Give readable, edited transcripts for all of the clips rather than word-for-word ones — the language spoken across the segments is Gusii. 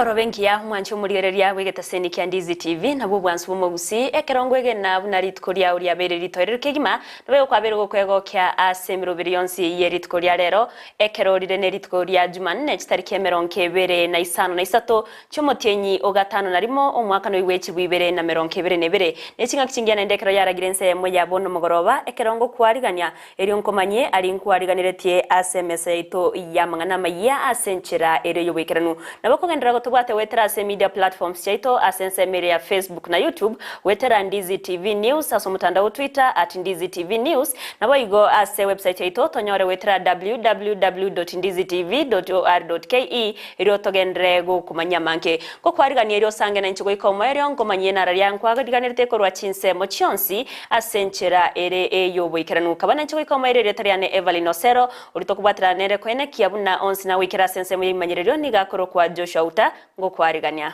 Emegoroba engiya, omwanche omorigereria bw'egetaseni kia Ndizi TV, nabwo obwansu bw'omogusii, ekero ngwegena buna rituko riao riabeire ritoereru kegima, naboigo kwabeire gokwegokia ase emeroberi yonsi ye rituko ria rero, ekero rire ne rituko ria Jumanne chitariki emerongo ebere na isano na isato chi'omotienyi o gatano na rimo omwaka noigwe chibu ibere na merongo ebere na ebere, ne ching'aki chingiya naende ekero yaragire ense eyemo ya bono mogoroba, ekero ngokwarigania Erio nkomanye aria nkwariganeretie ase emesa yaito y'amang'ana amayia ase enchera ere y'oboikeranu. Nabo kogenderera gotobwate goetera ase media platforms chiaito ase ensemo ere ya Facebook na YouTube, goetera Ndizi TV News ase omotandao o Twitter at Ndizi TV News, naboigo ase website yaito tonyore goetera www.ndizitv.or.ke erio togenderere gokomanyia amange. Ngokwarigania erio osange nainche goika omoerio nkomanyie nararia nkwariganerete korwa chinsemo chionsi Ase enchera ere ey'oboikeranu kaba nainche goika omoerio erieta riane Evelyn Osero, oria tokobwaterana nere koenekia buna onsi nagoikera ase ensemo y'ebimanyererio nigo akorokwa Joshua Uta, ngokwarigania.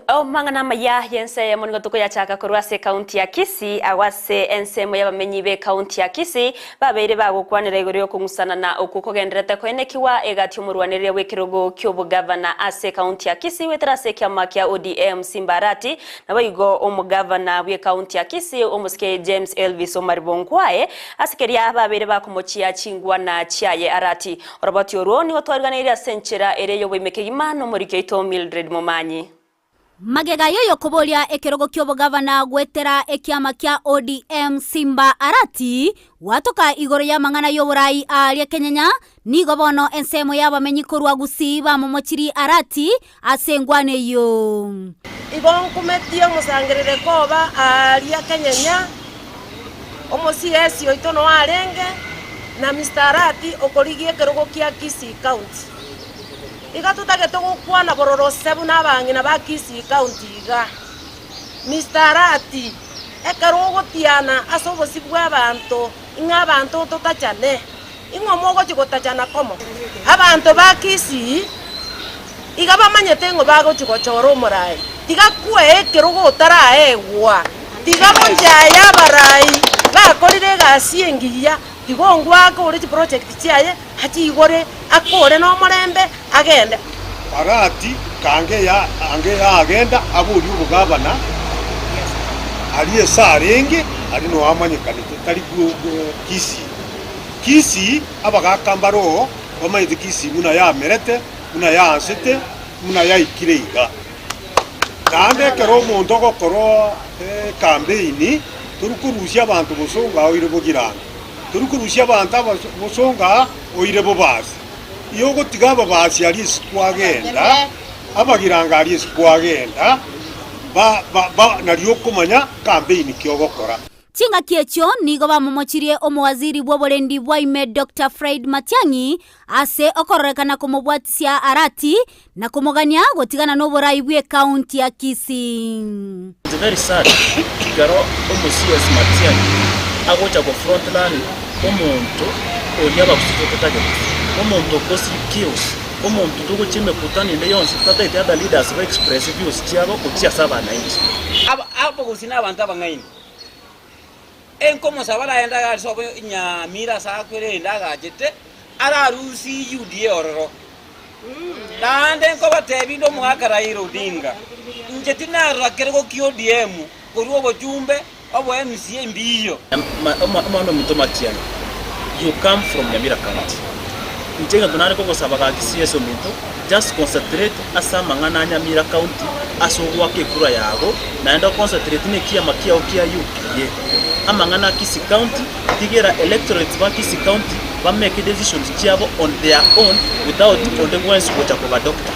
Amang'ana amaya y'ense eyemo nigo tokoyachaka korwa ase ekaunti ya Kisii, agwo ase ensemo y'abamenyi b'ekaunti ya Kisii babeire bagokwanera igoro y'okong'usanana okwo kogendererete koenekigwa egati y'omorwanereria bw'ekerogo ki'obogavana ase ekaunti ya Kisii goetera ase ekiama kia ODM Simba Arati naboigo omogavana bw'ekaunti ya Kisii omosike James Elvis Omariba Ongwae ase keria babeire bakomochia chingwana chiaye Arati Oroboti orwo nigo twariganeirie ase enchera ere y'oboime kegima nomoriki oito Mildred Momanyi. Magega y'oyokoboria ekerogo ki'obogavana goetera ekiama kia ODM Simba Arati gwatoka igoro y'amang'ana y'oborai aaria Kenyenya, nigo bono ensemo y'abamenyi korwa Gusii bamomochirie Arati ase engwana eyio. Igo nkumetie omosangerereko oba aaria Kenyenya, omo-CS oito noo arenge, na Mister Arati okorigia ekerogo kia Kisii County. Iga totagete gokwana bororo ase buna abang'ina ba Kisii County iga. Mister Arati, ekero ogotiana ase obosio bw'abanto ing'a abanto ntotachane, ing'o mogochia gotachana komo? Abanto ba Kisii iga bamanyete ng'o bagochia gochora omorai. Tiga kwee ekerogo otaraegwa, tiga gochaya abarai bakorire egasi engiya, tiga ongwe akore chiproject chiaye, achiigore, akore nomorembe, agende. Arati kange ya ange yagenda aborie obogabana aria ase arenge aria noo amanyekanete tari Kisii. Kisii abagaka mbaroo bamanyete Kisii buna yamerete, buna yaansete, buna yaikire iga. Naende ekero omonto ogokora ekampeini, tori korusia abanto bosongo aa oire bogiranga, tori korusia abanto aba bosongo aa oire bobasi. Igo ogotiga ababasi aria ase kwagenda, abagiranga aria ase kwagenda, ba ba ba nario okomanya kampeini ki ogokora. Chingaki echio nigo bamomochirie omowaziri bw'oborendi bwa ime Doctor Fred Matiang'i ase okororekana komobwatisia Arati na komogania gotigana noborai bw'ekaunti ya Kisii. It's very sad ekero omo CS Matiang'i agocha go front run omonto oria abagusii totagete, omonto okosiri chaos, omonto togochia emekutano ende yonsi totagete other leaders ba express views chiabo gochia ase abananchi. Abagusii nabanto abang'aini. Enkomosaba aragende agare sobo Nyamira ase akwerende agachete, ararusie UDA ororo. Naende nkobatebia inde omogaka Raila Odinga, inche tinarora kerogo kia ODM korwa obochumbe obo MCA mbiyo. Omwana ominto Matiang'i, you come from Nyamira county. Inche egento nare kogosaba gaki CS ominto, just concentrate ase amang'ana a Nyamira county ase ogoaka ekura yago, naende o concentrate na ekiama kiao kia UPA. Amang'ana a Kisii county, tigera electorates ba Kisii county ba make decisions chiabo on their own without onde bwensi gocha koba doctor.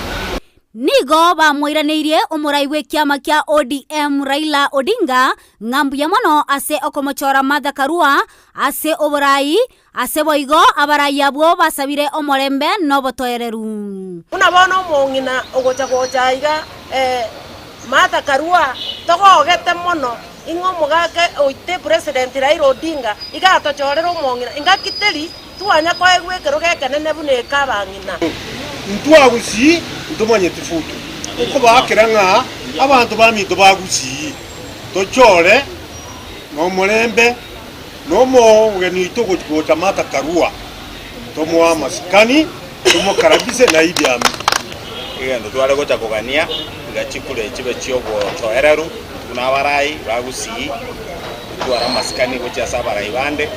Nigo bamoiraneirie omorai bw'ekiama kia ODM Raila Odinga ng'a mbuya mono ase okomochora Martha Karua ase oborai, ase boigo abarai abwo basabire omorembe nobotoereru. Buna bono omong'ina ogocha gocha aiga Martha Karua togogete mono ing'a omogaka oite President Raila Odinga iga atochorere omong'ina ingaki teri twanya koegwa ekerogo ekenene buna eke abang'ina. Intwe Agusii ntomanyeti futu okobaakera ng'a abanto baminto ba Gusii. Tochore nomorembe na omogeni oito ogochia gocha Martha Karua, tomoe amasikani, tomokarabise na Idi Amin. Egento tware gocha kogania, tiga chikure chibe chi'obotoereru, intwe buna abarai ba Gusii, totware amasikani gochia ase abarai bande,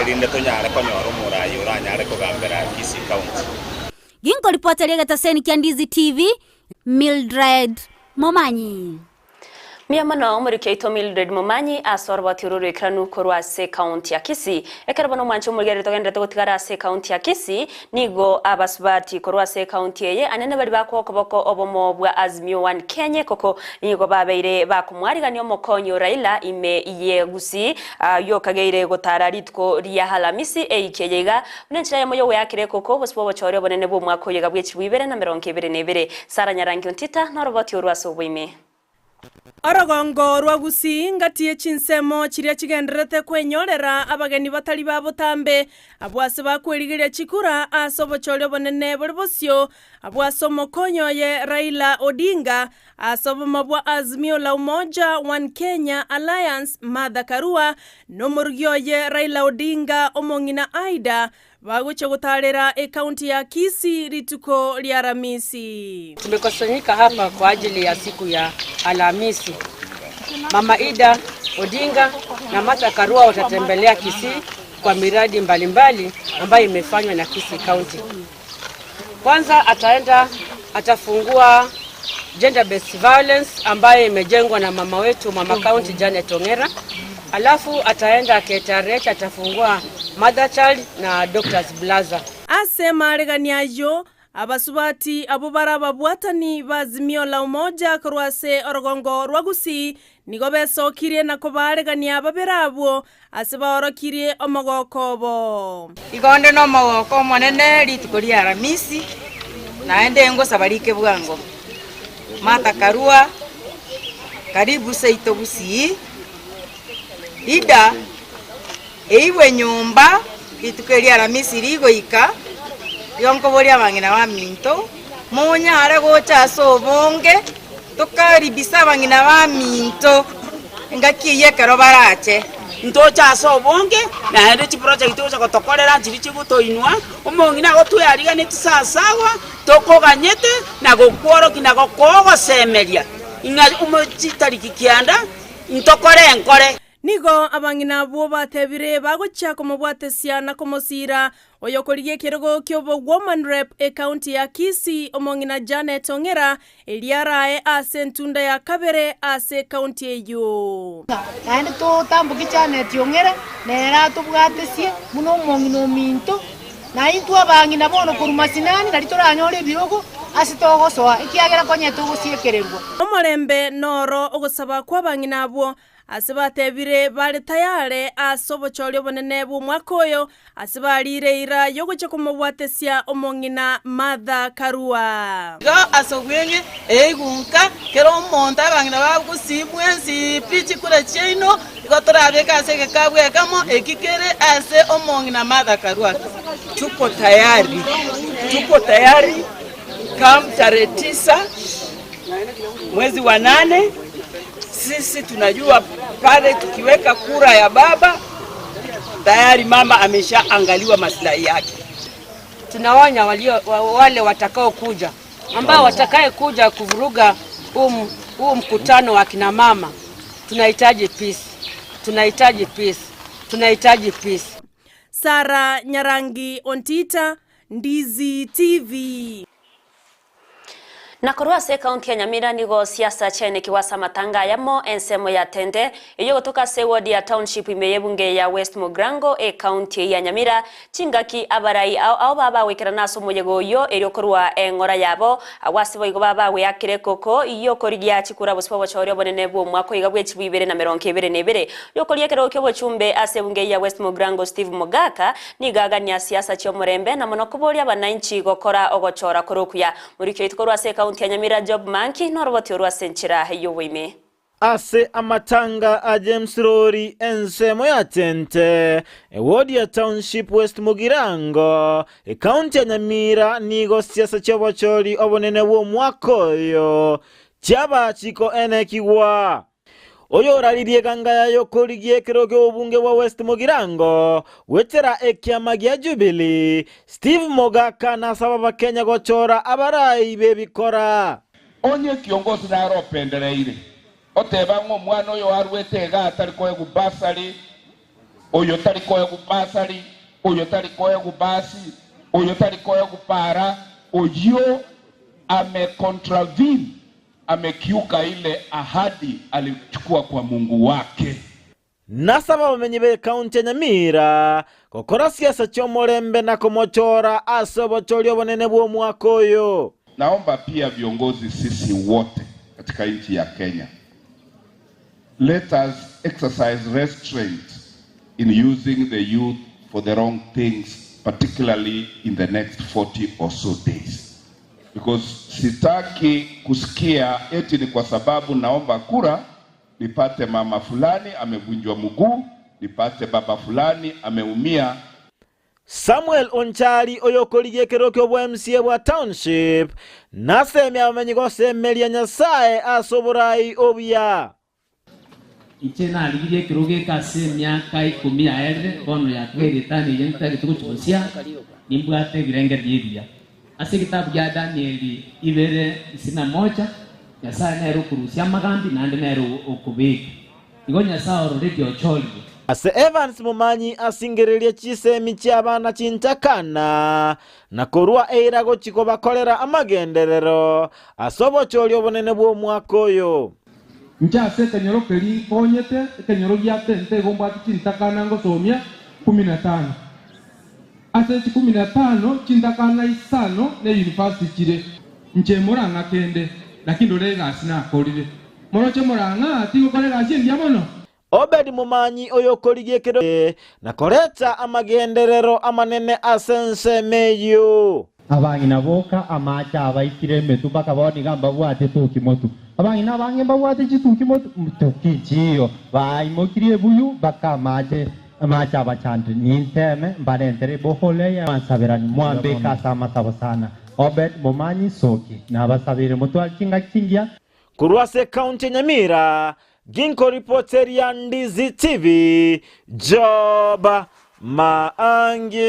erinde tonyare konyora omorai oranyare kogambera Kisii County. Ginkoripota egetaseni kia Ndizi TV, Mildred Momanyi. Mbuya mono omoriki oito Mildred Momanyi ase oroboti oro rwaikeranu korwa ase ekaunti ya Kisii. Ekero bono omwanchi omorigereria togenderete gotigara ase ekaunti ya Kisii, nigo abasubati korwa ase ekaunti eye anene baria bakoa okoboko obomo bwa Azimio One Kenya ekoko nigo babeire bakomwarigania omokonyi o Raila ime ye Gusii ayio okageire gotara rituko ria Alamisi eiki eye iga buna enchera eyemo yogoeakera ekoko obosio bw'obochori obonene bw'omwaka oyo iga bw'echilifu ibere na merongo ebere na ebere. Sarah Nyarangi Ontita noroboti orwo ase oboime. Orogongo rwa Gusii ngati ye chinsemo chiria chigendererete kwenyorera abageni batari ba botambe, abwo ase bakwerigeria chikura ase obochori obonene bore bosio, abwo ase omokonyi oye Raila Odinga, ase obomo bwa Azimio la Umoja One Kenya Alliance Martha Karua, na omorugi oye Raila Odinga omong'ina Ida, Bagochia gotaarera ekaunti ya Kisii rituko ria Aramisi. Tumekusanyika hapa kwa ajili ya siku ya Alhamisi. Mama Ida Odinga na Martha Karua watatembelea Kisii kwa miradi mbalimbali ambayo imefanywa na Kisii County. Kwanza ataenda atafungua gender based violence ambayo imejengwa na mama wetu mama county Janet Ongera. Alafu ataenda KTRH atafungua Mother Child na Doctors Plaza. Ase amaregani ayio, abasubati abwo bare ababwatani b'Azimio la Umoja korwa ase orogongo rwa Gusii nigo besokirie na kobaaregania babere abwo ase baorokirie omogoko obo. Igo onde nomogoko omonene rituko ria Aramisi, naende ngosaba rike bwango. Martha Karua, karibu seito Gusii, Ida, eigwe nyomba rituko eria Aramisi rigoika, igo nkoboria abang'ina baminto, monyare gocha ase obonge, tokaribise abang'ina baminto engaki eyio ekero barache. Ntoche ase obonge, naende chiproject ogocha gotokorera nchiria chigotoinwa, omong'ina agotweariganetie sasawa, tokoganyete na gokworokia na gokogosemeria ing'a omo chitariki kianda ntokore enkore. Nigo abang'ina abwo batebire bagochia komobwatesia na komosiira oyokorigia ekerogo ki'obowoman rep ekaunti ya Kisii omong'ina Janet Ong'era erio arae ase entunda ya kabere ase ekaunti eyio. Naende totambokie Janet Ong'era nere atobwatesie buna omong'ina ominto, na intwe abang'ina bono korwa masinani nario toranyore ebirogo ase togosoa, ekiagera konya togosiekererwa. Omorembe noro ogosaba kw'abang'ina abwo Ase batebire bare tayare ase obochori obonene bw'omwaka oyo, ase bariire eira y'ogochia komobwatesia omong'ina Martha Karua. Igo ase obweng'e eigunka, kera omonto abang'ina bagusii mwensi pi chikura chiaino, igo torabeke ase egekabu ekemo eki kere ase omong'ina Martha Karua. Tuko tayari, tuko tayari come tarehe tisa mwezi wa nane. Sisi tunajua pale tukiweka kura ya baba tayari mama ameshaangaliwa maslahi yake. Tunaonya walio, wale watakao kuja ambao watakaye kuja kuvuruga huu mkutano wa kina mama. Tunahitaji peace, tunahitaji peace, tunahitaji peace. Sarah Nyarangi Ontita, Ndizi TV. Na korwa ase ekaunti ya Nyamira nigo siasa chiaenekigwe ase amatanga ayamo ensemo ya Tente eyio egotoka ase eward ya Township ime y'ebunge ya West Mugirango ekaunti eye ya Nyamira chingaki abarai ao ao babagoikerana ase omoyega oyio erio korwa eng'ora yabo agwo ase boigo babagoeakera ekoko y'okorigia chikura bosio bw'obochori obonene bw'omwaka oiga bw'echilifu ibere na merongo ebere na ebere yokoria ekerogo ki'obochumbe ase ebunge eye ya West Mugirango Steve Mogaka nigo agania siasa chi'omorembe na mono koboria abanainchi gokora ogochora kore okuya Moriki oito korwa ase ekaunti ya Nyamira Job Manki noroboti orwo ase enchera y'oboime. Ase amatanga a James Rori ensemo ya Tente, eward ya Township West Mugirango, ekaunti ya Nyamira nigo siasa chi'obochori obonene bw'omwaka oyo chiaba chikoenekigwa. Oyoraririe eganga yaye okorigia ekero ki'obobunge bwa West Mugirango goetera ekiama gia Jubilee, Steve Mogaka nasaba abakenya gochora abarai b'ebikora. Onye kiongosi nare opendereire, oteba ng'a omwana oyo arwete igaa tari koegwa bursary, oyo tari koegwa bursary, oyo tari koegwa basi, oyo tari koegwa para, oyio ame contravene Amekiuka ile ahadi alichukua kwa Mungu wake. Nasaba abamenyi b'ekaunti ya Nyamira gokora siasa chi'omorembe na komochora ase obochori obonene bw'omwaka oyo. Naomba pia viongozi sisi wote katika nchi ya Kenya, let us exercise restraint in using the youth for the wrong things particularly in the next 40 or so days. Because sitaki kusikia eti ni kwa sababu naomba kura nipate mama fulani amevunjwa mguu, nipate baba fulani ameumia. Samuel Onchari oyokorigia ekero ki'obo MCA bwa Township nasemia abamenyi gosemeria Nyasae ase oborai obuya. Inche narigirie ekerogo eke ase emiaka ikomi yaerire, bono yatigaire etano eyio ntagete gochia gosia, nimbwate ebirengererio ebiya. Ase egetabu gia Danieli ibere isini na moja, Nyasae nere okorusia amagambi naende nere okobeka. Igo Nyasae ororetie ochorire. Ase Evans Momanyi asingererie chisemi chi'abana chintakana, na korua eira gochia kobakorera amagenderero ase obochori obonene bw'omwaka oyo. Inche ase ekenyoro keria nkonyete, ekenyoro gia tente igo mbwate chintakana ngosomia kumi na tano. Ase echi kumi na tano, chintakana isano ne university chire. Inche morang'a kende, naki ndore egasi nakorire. Moroche morang'a tigokora egasi engiya mono? Obedi momanyi oyokorigia ekero na koreta amagenderero amanene ase ensemo eyio. Abang'ina boka amache abaikire emetwe mpaka bono iga mbabwate tuki motu. Abang'ina abange mbabwate chituki motu, tuki nchiyo. Baimokirie ebuyu mpaka amache amache abachandire. Ninteme mbarentere ebohole eye mwansaberani mwambeke ase amasabo sana. Obed Momanyi Soki nabasabeire motware chingaki chingiya. Korwa ase ekaunti ya Nyamira, Ginkoripoteria Ndizi TV, Job Maangi.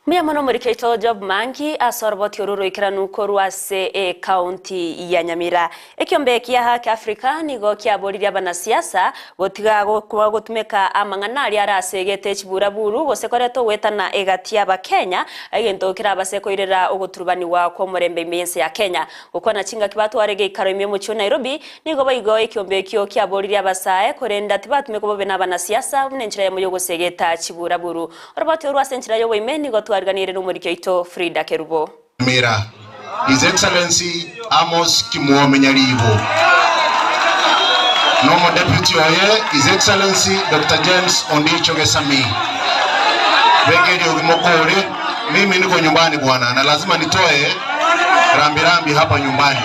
Mbuya mono omoriki oito Job Maangi ase oroboti oru roikeranu korwa ase ekaunti ya Nyamira. Ekiombe kia Haki Africa nigo kiaboririe abanasiasa gotiga gotumeka amang'ana aria are ase egete chiburaburu gose koreta ogwetana egati y'Abakenya egento kerabase koirera ogoturubaniwa kw'omorembe ime y'ense ya Kenya. Gokwana chingaki batware egeikaro ime y'omochie o Nairobi, nigo boigo ekiombe ekio kiaboririe abasae, korende tibatumekwa bobe nabanasiasa buna enchera yamo y'ogosegeta chiburaburu. Oroboti orwo ase enchera y'oboime nigo twariganirie nomoriki oito Frida Kerubo. Nyamira, His Excellency Amos Kimwome Nyaribo, na Omodeputy oye His Excellency Doctor James Ondicho Gesami. Beka eriogi mokore, mimi niko nyumbani bwana na lazima nitoe rambirambi hapa nyumbani.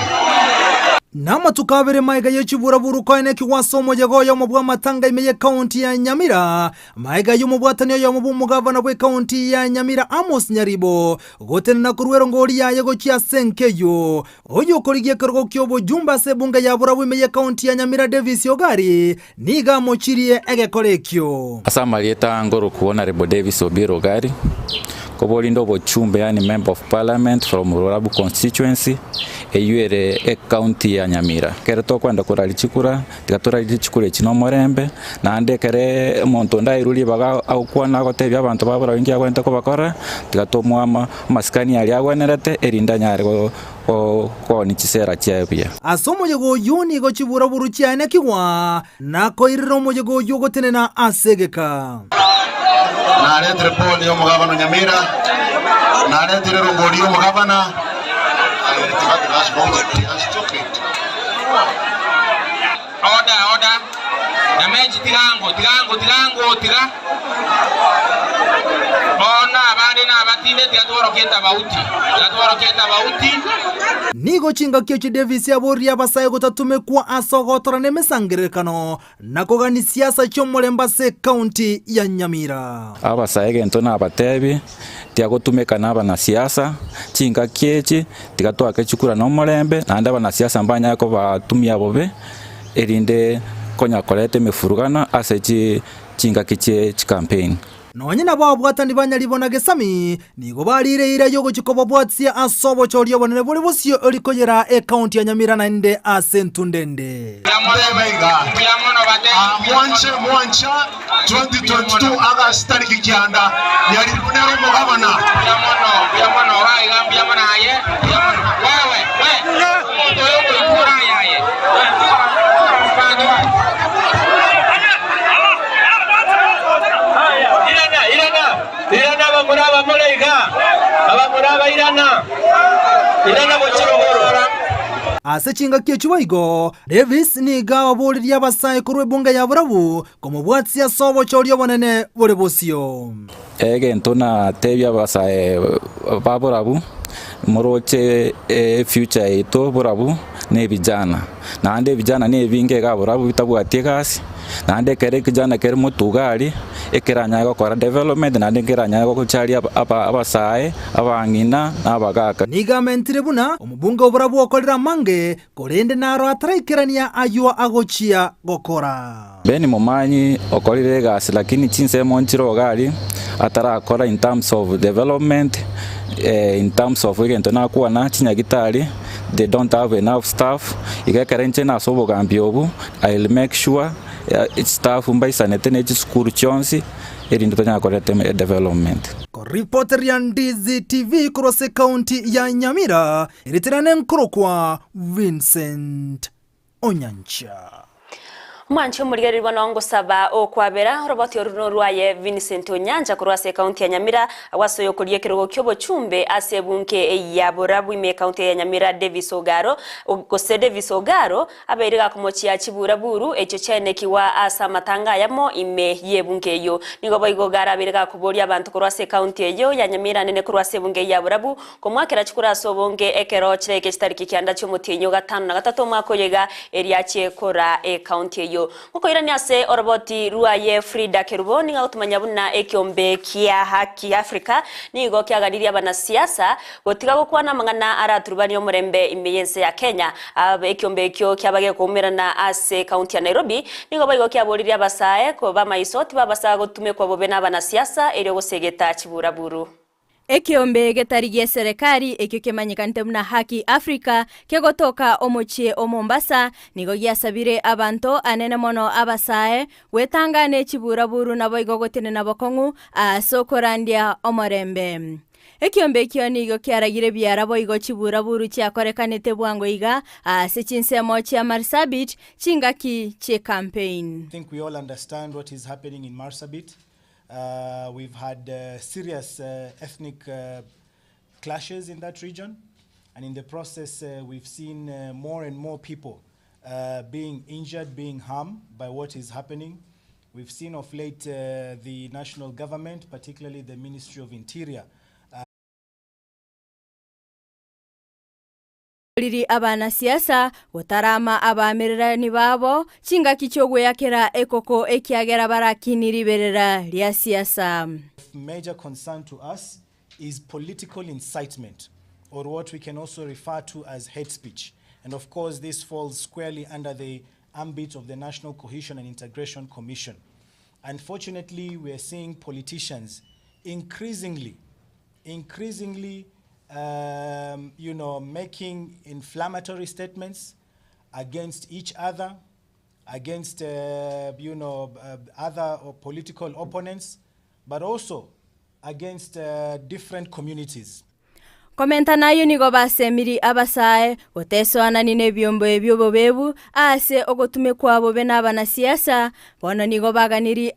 Namatuko abere maega ye chiburaburu koenekigwa ase omoyega oyomo bw'amatanga ime y'ekaunti ya Nyamira, maega y'omobwatani oyomo bw'omogavana bw'ekaunti ya Nyamira Amos Nyaribo gotenena korwa erongori yaye gochia ase enka eyio. Oyokorigia ekerogo ki'obojumbe ase ebunge ya Borabu ime y'ekaunti ya Nyamira Davis Ogari nigo amochirie egekora ekio. Ase amarieta ngorokwa Honourable Davis Obiero Ogari, koborinde obochumbe yaani Member of Parliament from Borabu Constituency, eywo ere ecounty ya Nyamira. Ekero tokwenda koraria chikura, tiga torarie chikura echi nomorembe, naende ekere omonto onde airwe ribaga agokwana agotebia abanto ba Borabu inki agwenerete kobakora, tiga tomoe amasikani aria agwenerete erinde anyare koonia chisera chiaye buya. Ase omoyega oyio nigo chiburaburu chiaenekigwa, na koirera omoyega oyio gotenena ase egeka. Naretire poni y'omogabana o Nyamira, naretire erongori y'omogabana. Order, order. Nyamechi tigango, tigango, tigango, tiga. Bono abande nabatinde tiga tworokie etabauti. Tiga tworokie etabauti. Nigo chingaki echi Davis aboririe abasae gotatumekwa ase ogotorana emesangererekano na kogania siasa chi'omorembe ase ekaunti ya Nyamira. Abasae egento nabatebi, tiagotumeka na abanasiasa, chingaki echi tiga toake chikura nomorembe, naende abanasiasa mbanyare kobatumia bobe, erinde. bakonya koreta emefurugano ase chi chingaki chie chicampaign. Nonye nabo ababwatani ba Nyaribo na Gesami nigo barire eira y'ogochia kobabwatia ase obochori obonene bore bosio rikoyera ekaunti ya Nyamira naende ase entunda ende. Mwanche mwancha 2022 August tariki kianda Nyaribo nere omogabana. Irana, irana, irana abamura abamura iga, abamura abairana, irana gochia rogoro. Ase chingaki echio boigo, Davis nigo ababoririe abasae korwa ebunge ya Borabu komobwatia ase obochori obonene bore bosio. Egento natebie abasae ba Borabu, moroche efuture yaito Borabu na ebijana, naende ebijana na ebinge iga Borabu bitabwati egasi, naende ekero ekijana kere motuga aria, ekeranyare gokora development naende nkeranyare gocharia abasae, abang'ina, na abagaka. Nigo amentire buna omobunge o Borabu okorire amange, korende naro ataraikerania ayio agochia gokora. Ben Momanyi okorire egasi lakini chinsemo nchire iga aria atarakora in terms of development, in terms of egento nakwana chinyagitari they don't have enough staff, iga ekero inche nase obogambi obo I will make sure staff mbaisanete ne chisukuru chionsi erinde tonyare koreta edevelopment. Koripoteria Ndizi TV korwa ase ekaunti ya Nyamira, eritere nenkorokwa Vincent Onyancha. Omwanchi omorigereria bono ngosaba okwabera oroboti oru norwaye Vincent Onyancha korwa ase ekaunti ya Nyamira agwo ase oyokoria ekerogo kiobochumbe ase ebunge ya Borabu ime ekaunti ya Nyamira Davis Ogaro gose Davis Ogaro abeire gakomochia chibura buru echio chiaenekigwa ase amatanga ayamo ime yebunge eyio. Nigo boigo Ogaro abeire gakoboria abanto korwa ase ekaunti eyio ya Nyamira nene korwa ase ebunge ya Borabu Komwakera chikura ase obonge ekero chiraike chitariki kianda chi'omotienyi o gatano na gatato omwaka oyo iga, erio achie koraa ekaunti eyio. Ngokoirania ase oroboti rwaye Frida Kerubo nigo agotumanya buna ekiombe kia Haki Africa nigo kiaganirie abanasiasa gotiga gokwana amang'ana araturubanie omorembe ime y'ense ya Kenya. Ekiombe ekio kiaba gekoumerana ase ekaunti ya Nairobi nigo boigo kiaboririe abasae koba amaiso tibabasa gotumekwa bobe nabanasiasa erio gosegeta chiburaburu. Ekeombe getari gi'eserekari ekio kemanyekanete buna Haki Africa kegotoka omochie o Mombasa nigo giasabire abanto anene mono abasae gwetanga ne chiburaburu naboigo gotenena bokong'u ase okorandia omorembe. Ekeombe ekio nigo kiaragire ebiara boigo chiburaburu chiakorekanete bwango iga ase chinsemo chia Marsabit chingaki chi'ecampaign. I think we all understand what is happening in Marsabit. Uh, we've had uh, serious uh, ethnic uh, clashes in that region, and in the process, uh, we've seen uh, more and more people uh, being injured, being harmed by what is happening. We've seen of late uh, the national government, particularly the Ministry of Interior, Riri abanasiasa gotarama abaamererani babo chingaki chi'ogweyakera ekoko ekiagera barakini riberera ria siasa. Of major concern to us is political incitement or what we can also refer to as hate speech. And of course, this falls squarely under the ambit of the National Cohesion and Integration Commission. Unfortunately, we are seeing politicians increasingly, increasingly, um, you know, making inflammatory statements against each other, against, uh, you know, uh, other political opponents, but also against uh, different communities. Komenta nayio nigo basemiri abasae gotesoanani nebiombo ebi'obobebu ase ogotumekwa bobe nabanasiasa, bono nigo baganiri.